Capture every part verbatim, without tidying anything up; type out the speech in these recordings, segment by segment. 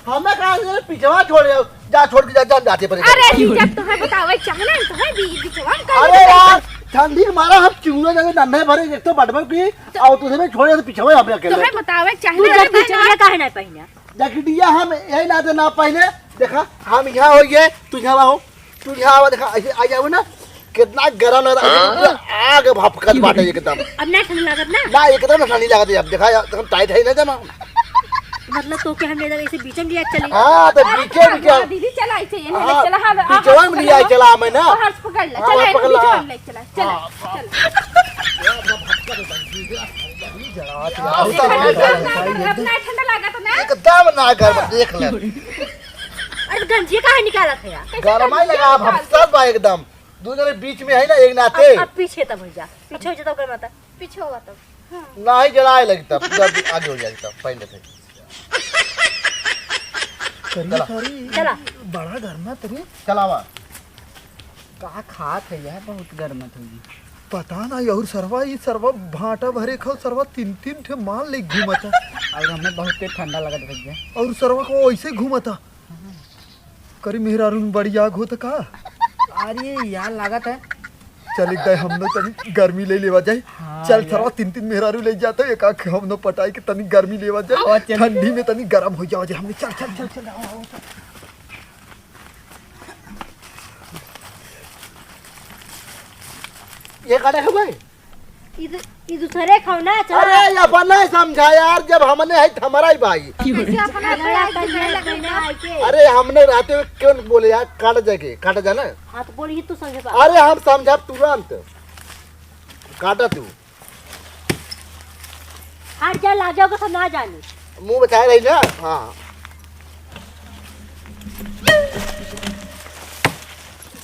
हमें कहाँ से पिछवा छोड़ जाओ? जा, छोड़ के जा, जा, जाते पड़े। अरे जीजा, तोहे बतावे चाहना है, तोहे बी-, बिचवा में कर अरे देते। यार, ठंडी के मारा हम चिंगुआ जाके नन्हे भरे, एक तो बटबर की, और तुझे में छोड़े तो पिछवा हम अकेले। तोहे बतावे चाहना तू है, जब बिचवा बिचवा काहे ना पहिने? जैकेटिया हम यही नाते ना पहने। देखा, हम यहाँ हो ये, तू यहाँ हो, तू यहाँ आवा, देखा, ऐसे आ जाओ ना, कितना गरम लग रहा है, हाँ। पूरा आग भपकत बाटे एकदम। अब ना ठंड लागत ना? ना, एकदम ठंडी लागत है। अब देखा, एकदम टाइट है ना जमा। मतलब तो क्या हम एकदम ऐसे बीच में लिया चली? हाँ, तो बीचे में क्या? हाँ, दीदी, चला, ऐसे ये नहीं हाँ, चला, हाँ, हाँ, बीचवा में लिया चला हमें ना। हाँ, हाथ पकड़ ले, हाँ, चला, हाथ पकड़ ला। बीचवा में ले चला, चला, हाँ। चला। जरा से अब ना ठंडा लागत ना? एकदम ना गरम, देख ले। अरे गंजिया काहे निकालत है यार? गरमाई लगा, भपकत बा एकदम। दू जने बीच में है ना, एक नाते। अब, अब पीछे तब हो जा, पीछे हो जा तब गरमाता। पीछे होगा तब। हाँ। नाही जलाए लगी तब, पूरा आगे हो जाए तब, पहले थे। करी चला। सारी चला। बड़ा गरमात रे। चलावा। का खात है यार, बहुत गरमात होगी। पता ना, और सरवा, ई सरवा भाटा भरे खाओ, सरवा तीन तीन ठे माल ले घूमता। और हमें बहुत तेज ठंडा लगत भैया। और सरवा को ऐसे घूमता। करी मेहरारू में बड़ी आग होत का? अरे यार, लागत है। चल, एक दाई हमनो तनी गर्मी ले लेवा जाए। हाँ चल, यार। सरवा तीन तीन मेहरारू ले जाते, एक आख हमनो पटाई के तनी गर्मी लेवा जाए। हाँ, चल। ठंडी में तनी गरम हो जावा जाए हमने। चल, चल, चल, चल, आओ, आओ, चल। ये काटे है भाई? ई दू-, ई दूसरे खाओ ना, चला। अरे, ये अपना ही समझा यार, जब हमने है, तो हमारा ही भाई। कैसे अपना झगड़ा भाई करने दूसरे लगे लगने ना? आके। अरे, हमने रहते हुए क्यों बोले यार, काट जाके, काट जाना। हाँ, तो बोली तू समझे बा। अरे, हम समझा तुरंत। काटा तू। हट जा, लाजो को सब ना जाने। मुंह बचाए रही ना, हाँ।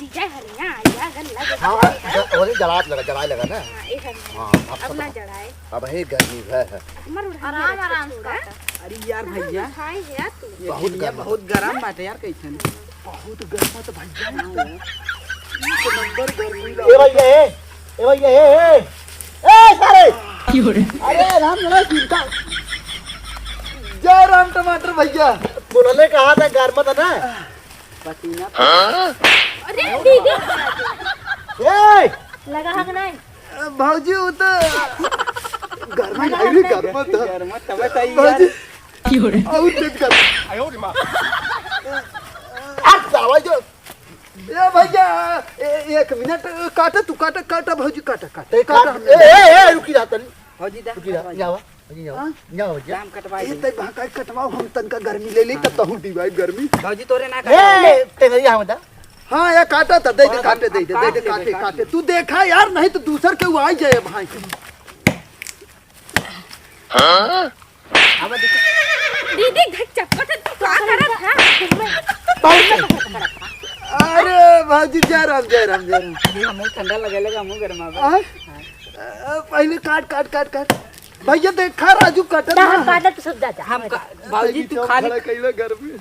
जीजा हरिया आया, अगर लग हाँ, हाँ, ज-, वही जलात लगा, जलाए लगा ना। हाँ, ये सब हाँ, अब अब ना सब जलाए। अब हे गर्मी है, है। हमर उठाई आराम, है, आराम से छोड़ा। काटा। अरे यार कहाँ भैया, उठाई है तू? ये बहुत भैया गर्म। बहुत गरम बाटे यार, कैसन? बहुत गरम है तो भैया। हाँ। एक नंबर गर्मी ए भैया, ए, ए भैया, ए, ए, ए, सारे। क्यों रे? अरे राम जरा चिंता। जय राम टमाटर भैया। बोलले कहा था गर्म था ना? पसीना। अरे दीदी। ए! लगा हक नहीं? भौजी, वो तो गर्मी है रे, गर्म था। गर्म था, बताइए भौजी। यार। और तेज कर। आयो रे माँ। आ, साला जो। ए भैया, ए, एक मिनट, काटा तू, काटा, काटा भौजी, काटा, काटा, ते काटा काट, हमने। ए, ए, ए, रुकी जा तनी। भौजी, दा, रुकी जा, भौजी। यहाँ आवा। यहाँ, हाँ? यहाँ हो जा। दाम कटवाई ए, दे। तै भा-, काई कटवाओ, हम तनका गर्मी ले ले, हाँ। तब तहूँ दिवाई गर्मी। भौजी, तोरे ना ए, कटवाई। तेरे यहाँ हो जा। हाँ, ये काटा था, दे दे, और काटे, हम दे दे, दे काट दे, लेबे, काटे, काट काटे। लेबे। तू देखा यार, नहीं तो दूसर के वो आई जाए भाई। हाँ? अब देखो। दीदी, देख चप्पल से तू का करत है? बहुत अरे, भौजी, जय राम, जय राम, जय राम। ये हमहू ठंडा लगे लगा, हमहू गरमा बा। हाँ? हाँ। अ, पहले काट, काट, काट, काट। भैया देखा राजू कटत ना ना। हम काटत सब जाता। हम का-, भौजी तू खाली खड़ा कइला घर में।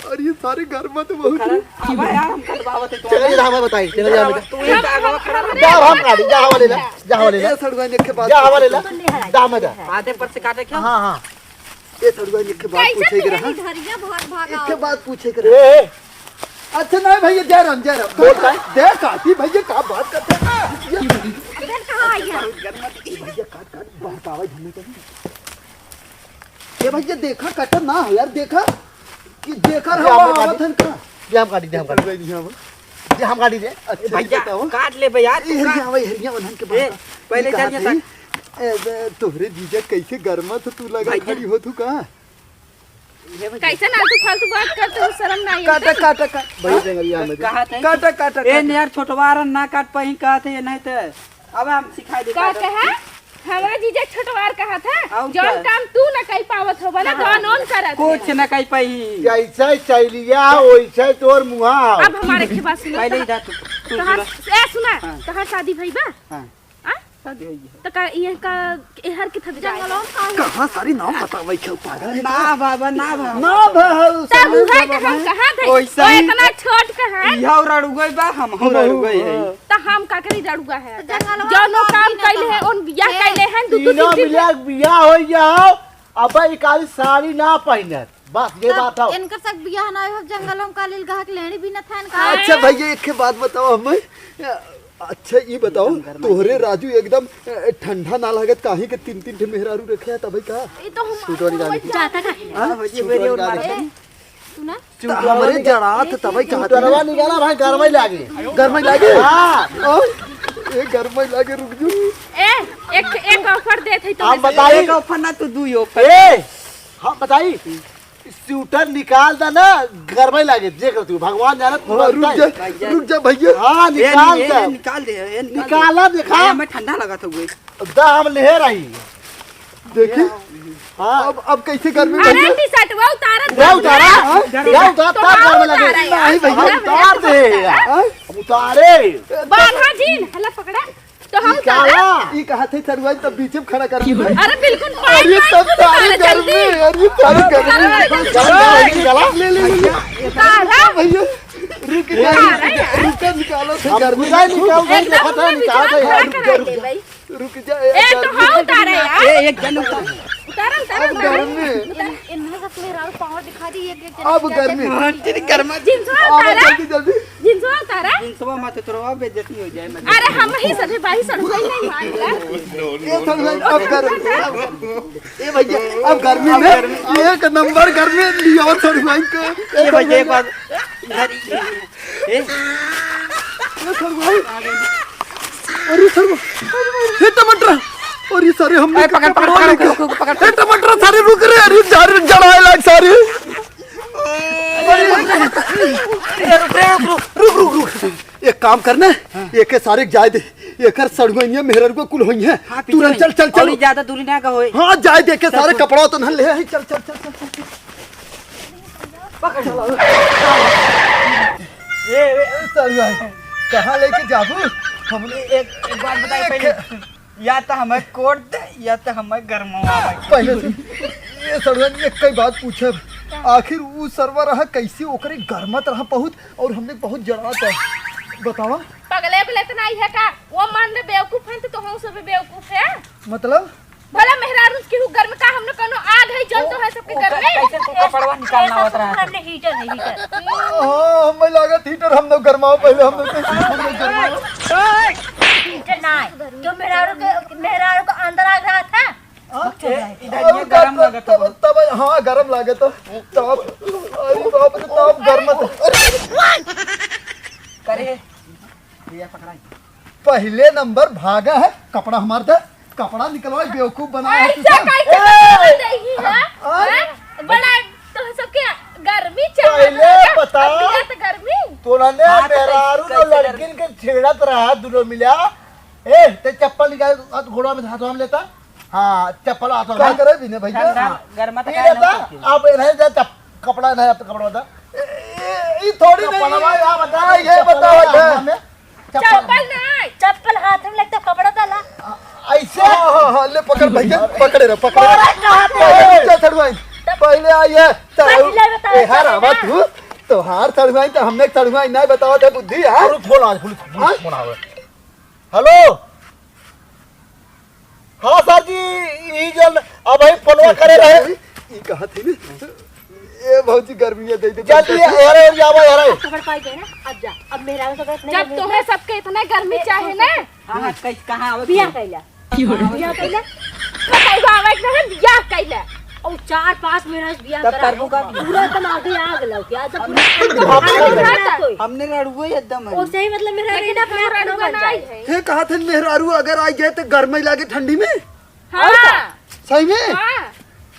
और ये सारे घर में तो बहुत खड़ा। अब यार हम कटवावत है तो। चलो ये हमें बताई, चलो ये हमें। तू ही आगवा खड़ा रह। जा हम काटी, जा हवा ले ला, जा हवा ले ला। ए सड़ुआ ने के बात जा हवा ले ला। जा हमें जा। आधे पर से काटे क्यों? हाँ, हाँ। ए सड़ुआ ने के बात कैसे पूछे के तेरी रहा। धरिया बहुत भागा एक के बात पूछे के ए, रहा। ए। अच्छा नहीं भैया, जय राम, जय राम। बोल भाई। दे काटी भैया, का बात करते हैं? ये इधर कहाँ आई है? भैया काट, काट, बहकावा झूमे कहीं। ये भैया देखा, कटा ना हो यार, देखा कि देखा ये रहा हमने आवत काटी। हन का। ये हम काटी, ये हम काटी। ये हम काटी दे। अच्छा, भैया, बताओ। काट ले बे यार, तू ए, हरिया का आवा, हरिया वाला के ए, बात। पहले ये चल कहा ये था। ए, बे, तोहरे जीजा कैसे गरमा तो तू लगा भैया। खड़ी हो तू का? कैसे ना तू फालतू बात करते हो, शर्म ना आई काटा, है? काटा, काटा। भाई, जंगलिया में दे। कहा था? काटा, काटा, ए, काटा। यार, छोटवार ना काट पाई, कहा थे, ये नहीं तो अब हम सिखाई दे का काटा। कहा? हमरा जीजा छोटवार कहा था? और जौन क्या? काम तू ना कही पावत होबा ना, हाँ। जौन ओन करत कुछ है। ना कही पाई। जैसे चैलिया, वैसे तोर मुहा। अब हमारे के बात सुनो। पहले इधर तू, तू तोहार, सुना। ए, सुना, हाँ। तोहार शादी भई बा? हाँ। आ? शादी होई है। तो का, ये का, एहर के थक जाए? जंगलों में का कहाँ सारी नाम बतावे क्यों पागल है ना क्या? बाबा, ना बाबा। ना भाई, तब समझ उहे बाबा के हम है। कहा थे, वैसा वो ही इतना छोट के है। यह और अड़ुगई बा, हम हम और अड़ुगई है। तो हम का करी, अड़ुगा है। तो जंगलवा जौनो में काम भी ना कैले है, कहा। उन बियाह ए, कैले हैं, दू, दू, तीनों तीन, तीन। मिला के बियाह हो जाओ, अब ई काली साड़ी ना पहनत। बस ये तब बात है। इनकर सब बियाह ना हो, जंगल में कालिल गहक लेनी भी न था इनका। अच्छा भैया, एक ठे बात बताओ हमें। अच्छा, ई बताओ, एकदम गर्मा तोहरे है। राजू एकदम, अ, ठंडा ना लागत, काहे के तीन तीन ठे मेहरारू रखे है, तबै का? ई तो हम सूटवा निकाल के। जाता का? हाँ? सूटवा निकाल के। ए, सुना? त हमरे जड़ात तबै का? सूटवा निकाला भाई, गरमाई लागे। गरमाई लागे? हाँ। ओ, ए, गरमाई लागे, रुक जो। ए, एक, एक offer देत है तो हम बताई। एक offer ना, तू दुई offer। ए, हम बताई। स्वेटर निकाल दा ना, गरमाई लागे, देख रहे तू, भगवान जाने तू हाँ, मर रुक जाए। जा, रुक जा भैया। हाँ, ए, निकाल ए, दे। ए, निकाल दे, ए, निकाल दे। निकाला, दिखा। ए, हमें ठंडा लगा था वो। दा हम ले रही। देखी? हाँ। अब, अब कैसे गर्मी अरे, भैया? T-shirt वो उतारा, वो उतारा? हाँ? वो उतारा, तो तब हाँ, गरम लगे। उतारा यार। नहीं भैया। उतार दे यार। हाँ? अब उतारे। बांधा जीन, हला पकड़ा। तो हम निकाला। उतारा। ई कहा थे सरुआइन तब बीच में खड़ा कर दिया। अरे बिल्कुल, अरे पाँच तब साल सारे उतारा गर्मी, जल्दी। अरे सारे गर्मी। उतारा, उतारा, उतारा। ले, ले, ले, ले। उतारा। भैया, रुक जा, उतारा यार। रुक जा, निकालो थे अब गर्मी। निकाल, निकाल, एकदम देखा था, हमने निकाल था विश्वास यार, ना रुक जा, रुक जा। कराते भाई। रुक जा, ए, ए, तो गर्मी। हाँ, उतारा यार। ए, एक जन उतार। उतारा, उतारा, अब उतारा। गर्मी। उतारा। इन, इन्हें सब मेहरारू पावर दिखा दी, एक, एक जन अब उतारा। गर्मी। हाँ, तेरी गर्मा। जींसवा अब उतारा। जल्दी, जल्दी। जींसवा उतारा। जींसवा मत उतरवा, बेइज्जती हो जाए, मत। अरे, हम ही सभी भाई सड़ुआइन नहीं मानला। ये सड़ुआइन, अब गर्मी। ए भैया, अब गर्मी में एक नंबर गर्मी लिया और सड़ुआइन को। ए भैया, एक बात। इधर, ए। ये सड़ुआइन। अरे सड़ुआ, हे टमाटर, अरे सारे हमने ए, पकड़, पकड़, पकड़, पकड़, पकड़। हे टमाटर, सारे रुक रे, अरे सारे जड़ाए लाग सारे। अरे रुक रे, रुक, रुक, रुक, रुक। एक काम करना, हाँ। एके सारे जाए दे, एकर सड़ुआइनिया मेहररुआ कुल होई है। हाँ, पीछे तुरंत होई। चल, चल, चल। और ज्यादा दूरी ना का होई। हाँ, जाए दे, एके चल, सारे चल। कपड़ा तो नहन ले आई, चल, चल, चल, चल, चल। पकड़। ए, ए, ए, सड़ुआइन, कहाँ लेके जाबू? हमने एक, एक बात बताई एक पहले। या तो हमें कोट दे, या तो हमें गरमावा भाई। पहले से, ए सड़ुआइन, एक कई बात पूछब। का? आखिर ऊ सरवा रहा कैसी, ओकरे गरमत रहा बहुत और हमने बहुत जड़ात है। बतावा। पगले बले तो नहीं है का? वो मान ले बेवकूफ है तो, तो हम सब बेवकूफ है। मतलब? भला मेहरारू के हु गर्म का, हमने कोनो आग है जलतो है सबके घर में। कैसे तो कपड़वा निकालना होत रहा है? हमने हीटर है, हीटर। हाँ, हमें लागत हीटर, हम लोग गरमाओ पहले, हम लोग कैसे, हम लोग गरमाओ। हीटर ना है, जो मेहरारू के, मेहरारू के अंदर आग रहा था। हाँ? बच्चों ए, जाए। इधर ये और गरम तब, लागत तब, है। तब, हाँ, गरम लागत है। तब, अरे बाप रे, तब गरम है। करे, भैया पकड़ाई। पहले नंबर भागा है, कपड़ा हमार दे, कपड़ा निकलवाई, बेवकूफ बनाया है ऐसे तुझे। कैसे ए! पकड़ देही है? हाँ? हैं? बड़ा तो सबके गर्मी चाहत पहले है ना? बता। अब बिना तो गर्मी। तोरा ने हाँ, तो मेहरारू कैसे, तो कैसे लड़किन गर्मी? के छेड़त रहा दुनो मिला। ए, ते चप्पल निकाल, हाथ घोड़ा में हाथवा में लेता। हाँ, चप्पल हाथवा में। का करे बिने भैया? ठंडा, हाँ। गर्मा तो ये काहे लेता, ना होती? आप इन्हें दे चप-, कपड़ा नहीं, आप कपड़ा बता। ए, ए, ये थोड़ी नहीं। कपड़वा यहाँ बता, ये चप्पल बताओ, हाथ में। चप्पल। चप्पल नहीं। चप्पल हाथ में लगता, कपड़ा डाला। ऐसे? हाँ, हाँ, हाँ, ले पकड़ भैया, पकड़े रहो, पकड़े रहो। पकड़ कहाँ पे? पहले चल सड़ुआइन, पहले आइए। पहले बताओ, ए, हार पहले आवा ना। तू, तोहार सड़ुआइन तो हमने सड़ुआइन नहीं बतावा दे बुद्धि, हाँ? अरे फोन आ, पुलिस, पुलिस हाँ? फोन आवे। हेलो। हाँ सर जी, ई जन अबही फोनवा करे रहे। ई कहा थे ने? ए भौजी गर्मी में दे दे। जल्दी, अरे, अरे, आवा, अरे। खबर पाई गए ना, अब जा, अब मेहरारू से बात नहीं जब करनी। तोहे सबके इतना गर्मी चाहे ना। हाँ, हाँ, कैसे, कहाँ आवे बियाह के? कैला। बियाह कैला। बताइबा आवे के रहे, बियाह कैला। और चार पाँच महीना से बियाह तब करा करबू है। का? पूरा एकदम आगे आग लग गया, तो पूरा हमने हमने रड़ुए एकदम है। ओसे ही मतलब मेहरारू लेकिन अपने आप रड़ुआ ना बन जाए। है। हे कहा थे मेहरारू अगर आ जाए तो गर्मी लागे ठंडी में? हाँ। और का? सही में? हाँ।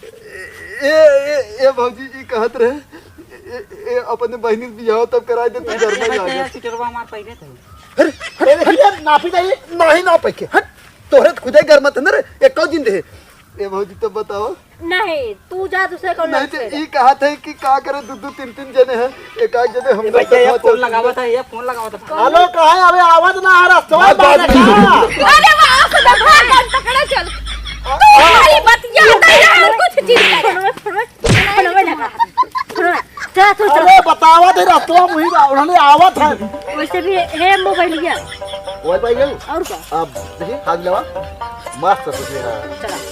ए, ए, ए, ए भौजी, ई कहत रहे, ए, ए, अपने बहिनी से बियाह तब कराए दे, तू ए, गर्मी ए, लागे। ए, सिटरवा हमार पहले तो। अरे, हट, अरे, हट। यार, नापी जाइए। नहीं नापे के, हट। तोहरे तो खुदे गर्मत है ना रे, एको दिन रहे। ए भौजी, तब बताओ। नहीं, तू जा दूसरे को नहीं, लड़के तो ले। ई कहा थे कि का करे, दू दू तीन तीन जने हैं, एक आध जने हम ए, लोग भैया, ये देखा फोन चलते लगावा हैं। था, ये फोन लगावा था। हेलो, कहाँ है? अबे आवाज ना आ रहा, सवाल बात बात नहीं। नहीं। अरे, वो आँख से देखा, गन पकड़े चल। आ, तू आ। खाली बतिया, नहीं, नहीं, कुछ चीज करे। फोनवे, फोनवे, फोनवे लगा। फोनवे। चल, चल, चल। अरे, बतावा दे, रस्तवा मुही बा, उन्होंने आवा था। वैसे भी है मोबाइलिया। मोबाइल पाई गई? और का? अब देखिए, हाथ लगा। मस्त है तुझे, हाँ। चला।